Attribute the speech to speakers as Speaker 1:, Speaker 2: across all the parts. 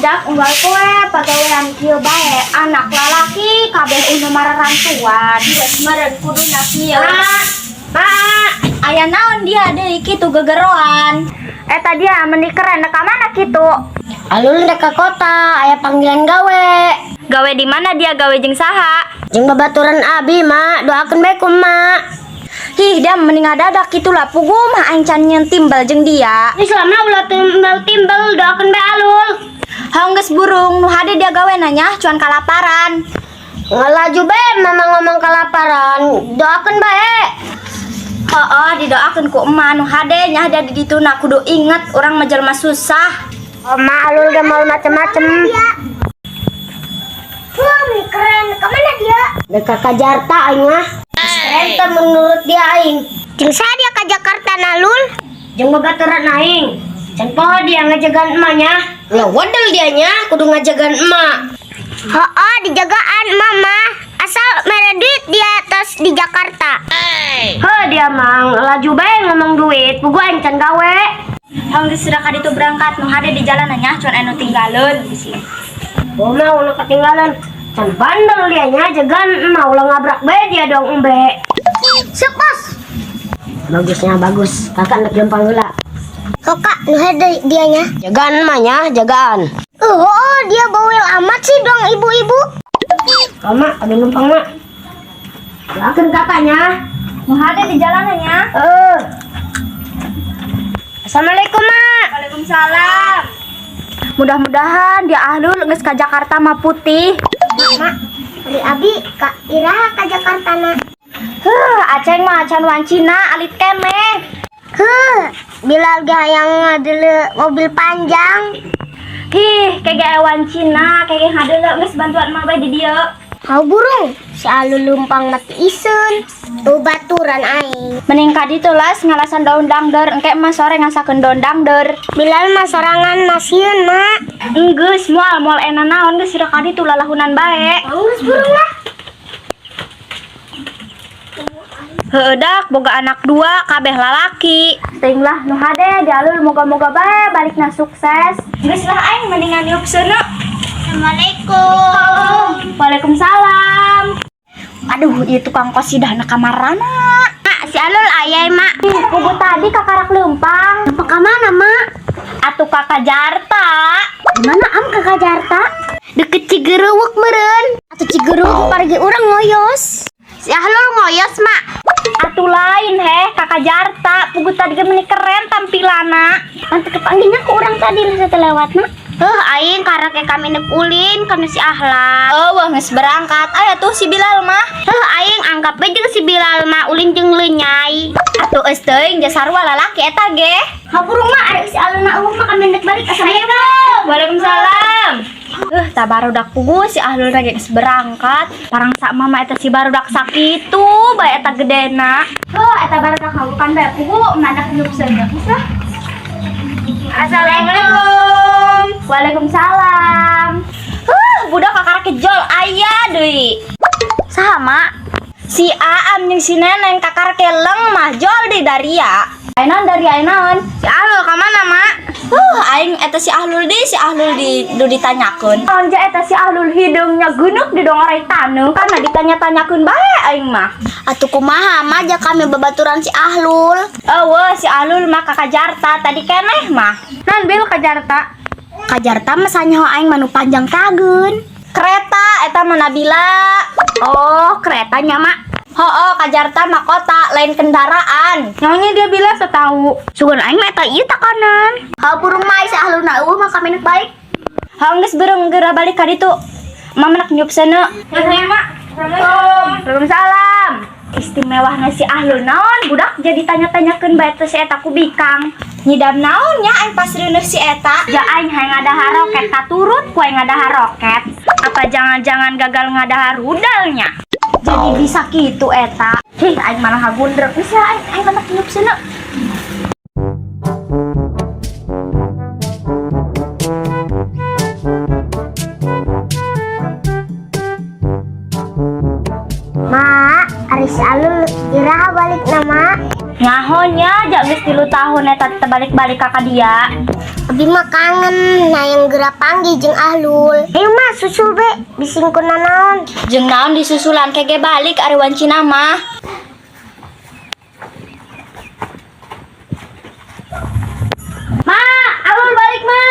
Speaker 1: Dak unggal poe pagawean kieu bae, anak lalaki kabeh unu mararantuan. Geus meureun kuduna kieu. Mak, aya naon dia deui kitu gegeroan? Eta dia meni keren ka mana kitu?
Speaker 2: Alul rek ka kota, aya panggilan gawe.
Speaker 1: Gawe di mana dia, gawe jeung saha?
Speaker 2: Jeung babaturan abi, Mak. Doakeun bae ku Mak.
Speaker 1: Hih, dia mending ngadadak kitu lah, puguh mah aing can nyieun timbel jeung dia.
Speaker 2: Ini selama ulah timbel-timbel, doakeun bae Alul.
Speaker 1: Haung geus burung, nu hade dia gawe nanya cuan kalaparan.
Speaker 2: Ngalaju bae mama ngomong kelaparan. Doakeun bae.
Speaker 1: Heeh, didoakeun ku emak nu hade nya dia di ditu na kudu inget urang mah jelema susah.
Speaker 2: Oh, Mak, Alul gak mau macem-macem.
Speaker 3: Wah, meni keren. Kemana dia?
Speaker 2: Dekat ke Jakarta aing mah. Keren teh menurut dia aing.
Speaker 3: Jeung saha dia ke Jakarta nalul?
Speaker 2: Jeung babaturan aing. Can poho dia ngajagaan emaknya. Lah wadel dianya kudu ngajagaan emak.
Speaker 3: Heeh, dijagaan mama. Asal mere duit dia tos di Jakarta.
Speaker 2: Heh, dia mah laju bae ngomong duit, puguh aing can gawe.
Speaker 1: Haung geus ka ditu berangkat, nu hade di jalan nya cuan anu tinggalin di sini.
Speaker 2: Oh, mau ulah ketinggalan. Can bandel dia nya jagaan emak, ulah ngabrak bae dia dong embe.
Speaker 3: Sok, Bos.
Speaker 2: Bagusnya bagus. Kakak nak lempang heula.
Speaker 3: Kok kak, nu hade dianya?
Speaker 2: Jagaan emaknya, jagaan.
Speaker 3: Oh, dia bawel amat sih dong ibu-ibu.
Speaker 2: Oh, mak, abi numpang, mak. Doakeun kakaknya.
Speaker 1: Nu hade di jalan nya.
Speaker 2: Eh. Assalamualaikum, Mak.
Speaker 1: Waalaikumsalam. Mudah-mudahan dia ahlul geus ka Jakarta mah putih.
Speaker 3: Mak, ari abi ka iraha ka Jakarta na.
Speaker 1: Huh, aceng mah acan wancina alit keneh.
Speaker 3: Huh, Bilal ge hayang ngadeuleu mobil panjang.
Speaker 1: Hih, kege wancina, kege ngadeuleu geus bantuan mah bae di dieu.
Speaker 3: Hau burung, si Alul lumpang mati iseun. Tuh baturan aing.
Speaker 1: Mending ka ditu las ngalasan daun dangder, engke mah sore ngasakeun daun dangder.
Speaker 3: Bilal mah sorangan masieun, Mak.
Speaker 1: Enggeus moal moal enak naon geus sira ka ditu lalahunan bae.
Speaker 3: Geus burung lah.
Speaker 1: Heueuh dak boga anak dua kabeh lalaki. Teuing lah nu hade dialul moga-moga bae balikna sukses. Geus lah aing mendingan niup seuneu.
Speaker 3: Assalamualaikum.
Speaker 1: Waalaikumsalam. Aduh, ieu tukang kosidah na kamarana.
Speaker 3: Mak, si Alul aya, Mak.
Speaker 1: Pugu tadi kakarak leumpang.
Speaker 3: Apa ka mana, Mak?
Speaker 1: Atuh ka Jakarta.
Speaker 3: Mana am ka Jakarta? Deket Cigeureweuk meureun. Atuh Cigeureweuk pargi urang ngoyos. Si Ahlul ngoyos, Mak.
Speaker 1: Atuh lain heh ka Jakarta. Pugu tadi ge meuni keren tampilana.
Speaker 3: Nanti kepanggilnya ke urang tadi lah setelah lewat, Mak. Heuh, aing karek kami nek ulin kana si Ahla.
Speaker 1: Oh, wah geus berangkat. Aya tuh si Bilal mah.
Speaker 3: Heuh, aing anggap bae jeung si Bilal mah ulin jeung lenyai.
Speaker 1: Atuh geus teuing ja sarua lalaki eta ge.
Speaker 3: Haburung mah ari si Aluna eueuh mah kami nek balik. Assalamualaikum.
Speaker 1: Waalaikumsalam. Tah barudak pugu si Ahlul lagi geus berangkat. Parang sak mama eta si barudak sakitu bae eta gedena. Heuh, eta barudak halukan bae pugu nadak nyup seuneu. Geus lah. Assalamualaikum. Waalaikumsalam. Huh, budak kakara kejol aya deui. Saha, Mak? Si Aam jeung si Neneng kakara keleng mah jol di daria. Ayeuna dari ayeuna.
Speaker 3: Si Ahlul ka mana, Mak?
Speaker 1: Aing eta si Ahlul di du ditanyakeun. Naon ja eta si Ahlul hideungnya geuneup di dongorai taneuh kana ditanya-tanyakeun bae aing mah.
Speaker 3: Atuh kumaha, Mak, ja kami babaturan si Ahlul.
Speaker 1: Eueuh si Ahlul mah ka Jakarta tadi keneh mah.
Speaker 2: Nan bil ka Jakarta.
Speaker 3: Ka Jakarta mah sanyaho aing mah nu panjang kageun.
Speaker 1: Kereta eta mah Nabila.
Speaker 3: Oh, keretanya, Mak.
Speaker 1: Hooh, ka Jakarta mah kota lain kendaraan.
Speaker 2: Nyonya dia bilang setahu.
Speaker 3: Sugan aing mah eta ieu takanan. Hau burung mah si Ahlul na eueuh mah kami nek balik.
Speaker 1: Haung geus beureng geura balik ka ditu. Mama nak nyup seuneu.
Speaker 2: Ya, Mak. Assalamualaikum.
Speaker 1: Waalaikumsalam. Istimewahna si Ahlul naon budak jadi tanya-tanyakeun bae teh si eta ku bikang. Nyidam naon nya aing pas reuneuh si eta. Ja aing hayang ngadahar roket katurut ku aing ngadahar roket. Apa jangan-jangan gagal ngadahar rudalnya? Jadi bisa gitu eta. Hih aing malah ngagundrek. Geus lah aing aing mana nyup seuneu.
Speaker 3: Mak, ari si Alul iraha balik na, Mak.
Speaker 1: Nyaho nya ja geus 3 tahun eta teu balik-balik ka dia.
Speaker 3: Abi mah kangen hayang geura panggih jeung Ahlul. Ayo mah susul be, bising ku nanaon.
Speaker 1: Jeung naon disusulan kege balik ari wancina mah.
Speaker 2: Ma, Alul balik, Ma.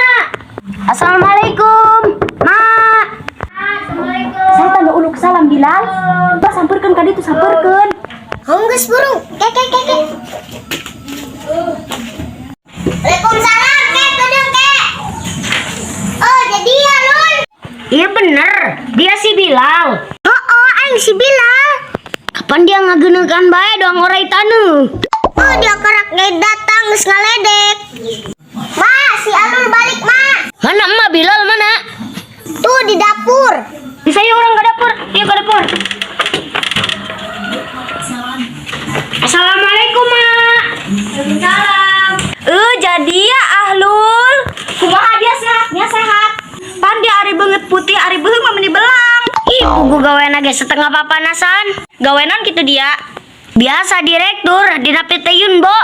Speaker 2: Assalamualaikum, Ma.
Speaker 1: Assalamualaikum. Saya tanda uluk salam Bilal. Bah sampeurkeun ka ditu sampeurkeun.
Speaker 3: Kamu geus burung. Ke ke ke ke. Waalaikumsalam, ke kedeng ke. Oh, jadi ya, Lul.
Speaker 2: Iya bener, dia si Bilal.
Speaker 3: Oh, aing si Bilal.
Speaker 2: Kapan dia ngageuneukan bae doang orai taneuh.
Speaker 3: Oh, dia karak ge datang geus ngaledek. Ma, si Alul balik, Ma.
Speaker 2: Mana emak Bilal mana?
Speaker 3: Tuh di dapur.
Speaker 2: Bisa ya orang ke dapur, yuk ke dapur. Assalamualaikum, Ma.
Speaker 1: Waalaikumsalam. Jadi ya Ahlul. Kumaha dia sehatnya sehat. Pan dia ari beungeut putih ari beuheung mah meni belang.
Speaker 2: Ih, pugu gawean ge setengah papanasan.
Speaker 1: Gawenan kitu dia.
Speaker 2: Biasa direktur dina PT Yunbo.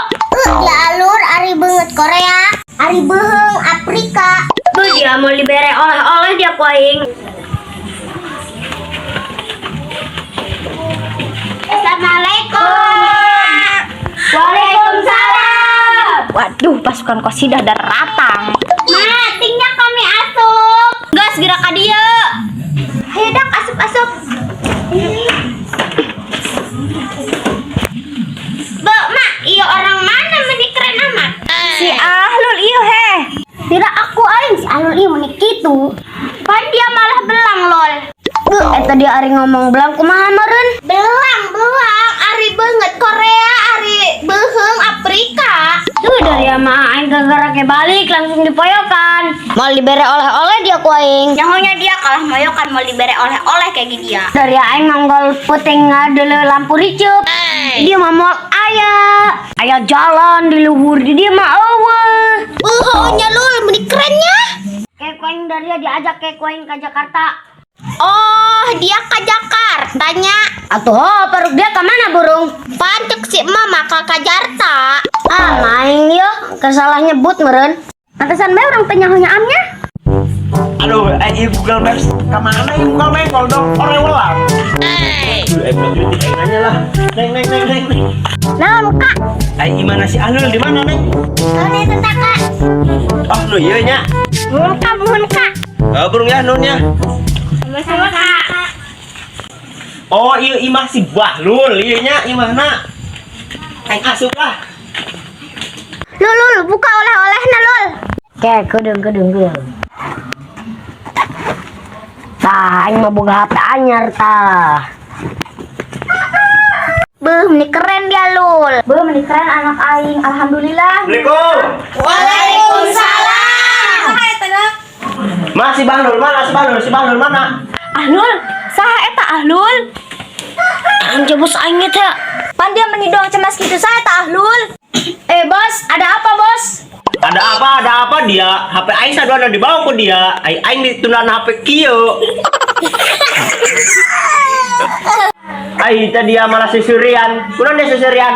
Speaker 3: Dia alur ari beungeut Korea, ari beuheung Afrika.
Speaker 2: Tuh dia mau dibere oleh-oleh dia ku aing.
Speaker 3: Assalamualaikum.
Speaker 1: Waalaikumsalam. Waduh, pasukan kosidah datang.
Speaker 3: Ma, tingnya kami asup.
Speaker 1: Gas gerak ka dieu.
Speaker 3: Ayo dak asup-asup. Be, mak, iya orang mana meni keren amat?
Speaker 1: Si Ahlul ieu heh.
Speaker 3: Tidak aku aing si Alul ieu meni kitu. Pan dia malah belang lol.
Speaker 2: Bu, eta dia ari ngomong belang kumaha meureun?
Speaker 3: Belang, belang, ari beungeut Korea, ari beuheung Afrika.
Speaker 2: Tuh dari ama aing gara-gara ke balik langsung dipoyokan. Mau dibere oleh-oleh dia ku aing.
Speaker 1: Nyahonya dia kalah moyokan mau dibere oleh-oleh kayak gini dia.
Speaker 2: Dari aing manggol puting ngadele lampu ricup. Dia mah moal aya. Aya jalan di luhur di dia mah eueuh.
Speaker 3: Beuheungnya lul meni kerennya.
Speaker 2: Kayak ku aing dari dia diajak kayak ku aing ke Jakarta.
Speaker 3: Oh, dia ke Jakarta nya.
Speaker 2: Atuh oh, peruk dia ke mana burung?
Speaker 3: Pancek si mama ke Jakarta.
Speaker 2: Ah, main yo, kesalah nyebut meureun.
Speaker 3: Pantesan bae urang teh nyaho amnya.
Speaker 4: Aduh, eh Google Maps kemana ya Google Maps kalau dong orang welang. Aduh, duit nanya lah. Neng, neng, neng, neng, neng.
Speaker 3: Naon, Kak?
Speaker 4: Eh, gimana si Ahlul di mana, Neng?
Speaker 3: Naon eta tah, Kak?
Speaker 4: Oh, nu ieu nya.
Speaker 3: Nuhun, Kak, nuhun, Kak.
Speaker 4: Oh, burung ya, nun ya.
Speaker 3: Sama-sama, Kak.
Speaker 4: Oh, iya imah si Bahlul, ieu nya imahna. Aing asup lah.
Speaker 3: Lul, lul, buka oleh-olehna, lul.
Speaker 2: Oke, kedeng kedeng kedeng. Tah, aing mah boga HP anyar tah.
Speaker 3: Beuh, meni keren dia, lul.
Speaker 1: Beuh meni keren anak aing. Alhamdulillah.
Speaker 4: Assalamualaikum.
Speaker 3: Waalaikumsalam.
Speaker 4: Mas si Bahlul mana? Si Bahlul, si Bahlul mana?
Speaker 1: Ahlul, saha eta Ahlul?
Speaker 2: Anjir bos aing teh.
Speaker 1: Pan dia meni doang cemas kitu saha eta Ahlul?
Speaker 2: Eh bos, ada apa bos?
Speaker 4: Ada apa? Ada apa dia? HP aing saduana dibawa ku dia. Aing aing ditundaan HP kieu. Aing tadi dia malah sesurian. Kunaon dia sesurian?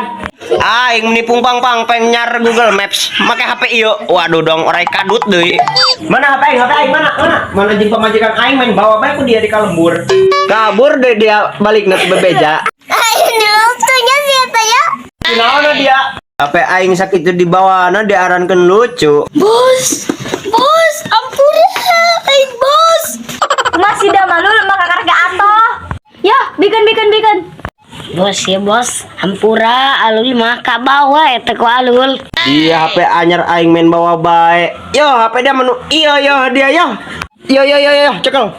Speaker 4: Aing menipung pang pang peng nyar Google Maps make HP ieu. Waduh dong orai kadut deui. Mana HP aing? HP aing mana? Mana? Mana jeung pamajikan aing main bawa bae ku dia di kalembur. Kabur deh dia balik na bebeja.
Speaker 3: Aing lucunya sih eta ya.
Speaker 4: Kunaon dia? HP aing sakitu dibawa na diarankeun lucu.
Speaker 3: Bos, bos, ampura, aing bos.
Speaker 1: Masih da malu mah kakarga atoh. Ya, bikin bikin bikin.
Speaker 2: Bos ya bos, hampura alul mah kabawa eta ku alul.
Speaker 4: Iya HP anyar aing main bawa bae. Yo HP dia menu iyo yo dia yo. Yo yo yo yo cekel.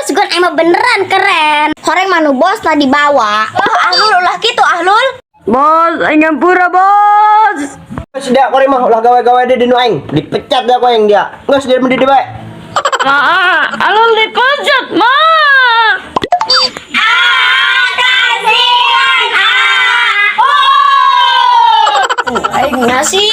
Speaker 3: Sugan emang beneran keren. Horeng manu bos lah dibawa.
Speaker 1: Oh, Ahlul ulah kitu Ahlul.
Speaker 2: Bos, aing hampura bos.
Speaker 4: Geus dia kori mah ulah gawe-gawe dia di nu aing. Dipecat dia ku aing dia. Geus dia mending bae.
Speaker 2: Ah, alul dipecat mah. Aing nasi.